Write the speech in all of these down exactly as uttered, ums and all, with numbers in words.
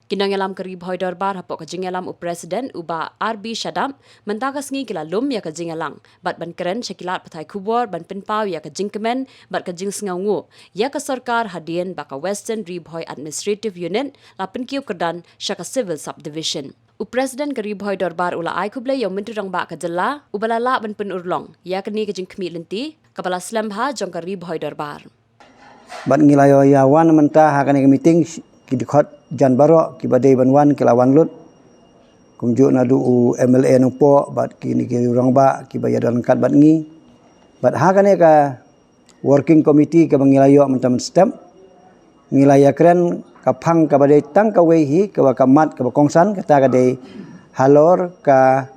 Ki nongïalam ka Ri Bhoi Dorbar hapoh ka jingïalam u President u Bah R B Shadap mynta ka sngi ki la lum ïa ka jingïalang bad ban kren sha ki lad pathai khubor ban pynpaw ïa ka jingkmen bad ka jingsngewnguh ïa ka sorkar hadien ba ka Western Ri Bhoi Administrative Unit la pynkiew kyrdan sha ka Civil Subdivision. U President ka Ri Bhoi Dorbar u la ai khublei ïa u Myntri Rangbah ka jylla uba la lah ban pynurlong ïa kane ka jingkhmih lynti kaba la slem bha jong ka Ri Bhoi Dorbar. Bad ngi la ïoh ïa wan mynta ha kane ka meeting ki dkhot jan baroh kiba dei ban wan ki la wan lut. Kumjuh naduh u M L A Nongpoh bad kine ki rangbah kiba ïadon ryngkat bad ngi. Bad ha kane ka working committee kaba ngi la ïoh mynta mynstep, ngi la ïakren ka phang kaba dei tang kawei hi kaba ka mat kaba kongsan, kata ka dei halor ka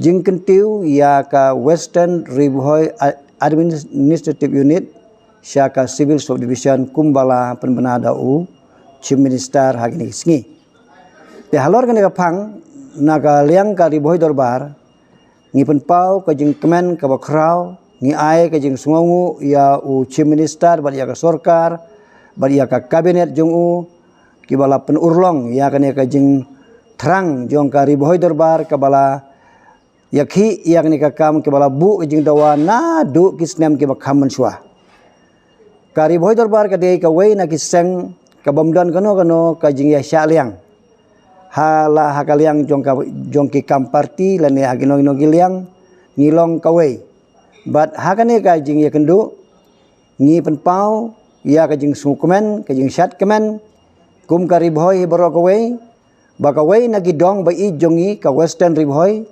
jingkyntiew ïa ka Western Ri Bhoi A-, Administrative Unit sha ka Civil Subdivision kumba la pynbna da u Chief Minister ha kine ki sngi. Te halor kane ka phang, na ka liang ka Ri Bhoi Dorbar ngi pynpaw ka jingkmen kaba khraw, ngi ai ka jingsngewnguh ïa u Chief Minister bad ïa ka sorkar bad ïa ka cabinet jong u kiba la pynurlong ïa kane ka jingthrang jong ka Ri Bhoi Dorbar kaba la ïakhih ïa kane ka kam kiba la buh ka jingdawa naduh ki snem kiba kham mynshuwa. Ka Ri Bhoi Dorbar ka dei kawei na ki seng kabym don kano kano ka jingïashah liang. Ha la ha ka liang jong ka, jong ki kam party lane ha kino kino ki liang ngi long kawei. Bad ha kane ka jingïakynduh ngi pynpaw ïa ka jingsngewkmen, ka jingshad kmen kum ka Ri Bhoi hi baroh kawei, ba kawei na ki dong ba ïeit jong ngi ka Western Ri Bhoi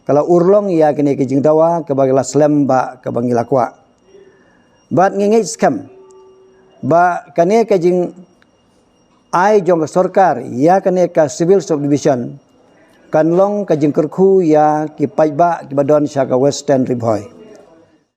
ka la urlong ïa kane ka jingdawa kaba la slem bha kaba ngi la kwah. Bad ngi ngeit skhem ba kane ka jingai jong ka sorkar ïa kane ka Civil Subdivision kan long ka jingkyrkhu ïa ki paidbah kiba don sha ka Western Ri Bhoi.